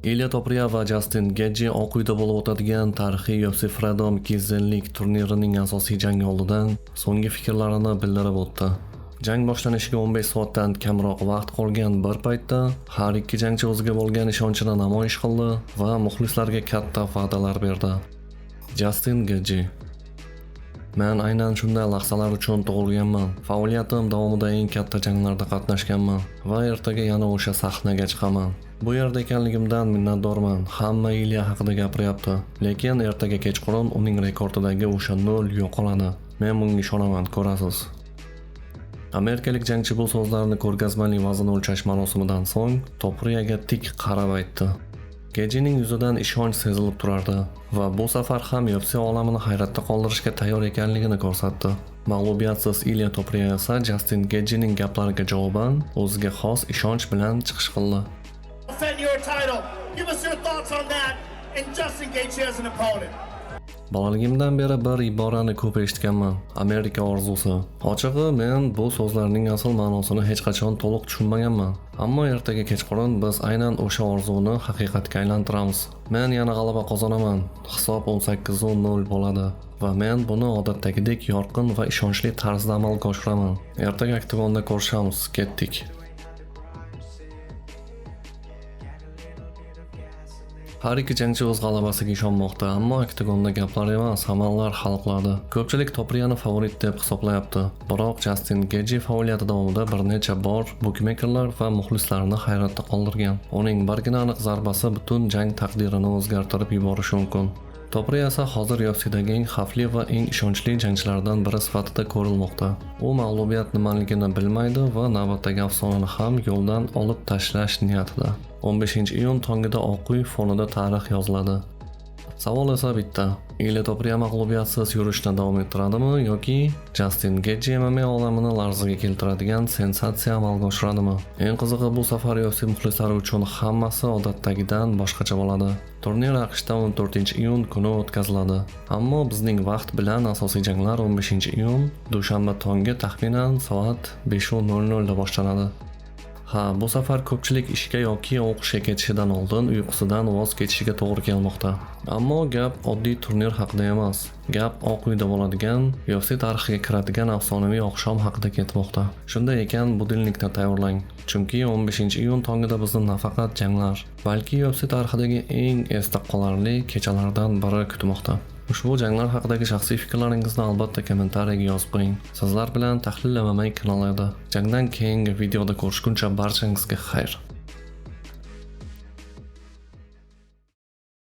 Ilya Topriya va Jastin Getji Oq uyda bo'lib o'tadigan tarixiy UFC Freedom 250 turnirining asosiy jangi oldidan so'nggi fikrlarini bildirib o'tdi. Jang boshlanishiga 15 soatdan kamroq vaqt qolgan bir paytda har ikki jangchi o'ziga bo'lgan ishonchini namoyish qildi va muxlislarga katta va'dalar berdi. Jastin Getji: "Men aynan shunday lahzalar uchun tug'ilganman. Faoliyatim davomida eng katta janglarda qatnashganman va ertaga yana o'sha sahnaga chiqaman. Bu yerda ekanligimdan minnatdorman. Hamma Ilya haqida gapiryapti, lekin ertaga kechqurun uning rekordidagi o'sha nol yo'qoladi. Men bunga ishonaman, ko'rasiz." Amerikalik jangchi bu so'zlarni ko'rgazmali vazn o'lchash marosimidan so'ng Topriyaga tik qarab aytdi. Getjining yuzidan ishonch sezilib turardi va bu safar ham UFC olamini hayratda qoldirishga tayyor ekanligini ko'rsatdi. Mag'lubiyatsiz Ilya Topriya esa Jastin Getjining gaplariga javoban o'ziga xos ishonch bilan chiqish qildi. Defend your title. Give us your thoughts on that and Justin Gaethje as an opponent. "Bolaligimdan beri bir iborani ko'p eshitganman: Amerika orzusi. Ochig'i, men bu so'zlarning asl ma'nosini hech qachon to'liq tushunmaganman. Ammo ertaga kechqurun biz aynan o'sha orzuni haqiqatga aylantiramiz. Men yana g'alaba qozonaman. Hisob 18-0 bo'ladi va men buni odatdagidek yorqin va ishonchli tarzda amalga oshiraman. Ertaga oktagonda ko'rishamiz. Ketdik." Har ikki jangchi o'z g'alabasiga ishonmoqda, ammo oktagonda gaplar emas, amallar hal qiladi. Ko'pchilik Topriyani favorit deb hisoblayapti. Biroq Jastin Getji faoliyati davomida bir necha bor bukmekerlar va muxlislarni hayratda qoldirgan. Uning birgina aniq zarbasi butun jang taqdirini o'zgartirib yuborishi mumkin. Topriya esa hozir UFCdagi eng xavfli va eng ishonchli jangchilardan biri sifatida ko'rilmoqda. U mag'lubiyat nimaligini bilmaydi va navbatdagi afsonani ham yo'ldan olib tashlash niyatida. 15-iyun tongida Oq uy fonida tarix yoziladi. Savol esa bitta: Ilya Topriya mag'lubiyatsiz yurishni davom ettiradimi yoki Jastin Getji MMA olamini larzaga keltiradigan sensatsiya amalga oshiradimi? Eng qizig'i, bu safar UFC muxlislari uchun hammasi odatdagidan boshqacha bo'ladi. Turnir AQShda 14-iyun kuni o'tkaziladi. Ammo bizning vaqt bilan asosiy janglar 15-iyun dushanba tongi taxminan soat 5:00 da boshlanadi. Ha, bu safar ko'pchilik ishga yoki o'qishga ketishidan oldin uyqusidan voz kechishiga to'g'ri kelmoqda. Ammo gap oddiy turnir haqida emas. Gap Oq uyda bo'ladigan, UFC tarixiga kiradigan afsonaviy oqshom haqida ketmoqda. Shunday ekan, budilnikni tayyorlang. Chunki 15-iyun tongida bizni nafaqat janglar, balki UFC tarixidagi eng esda qolarli kechalardan biri kutmoqda. Ushbu janglar haqidagi shaxsiy fikrlaringizni albatta kommentariyaga yozib qo'ying. Sizlar bilan Tahlil MMA kanali edi. Jangdan keyingi videoda ko'rishguncha barchangizga xayr.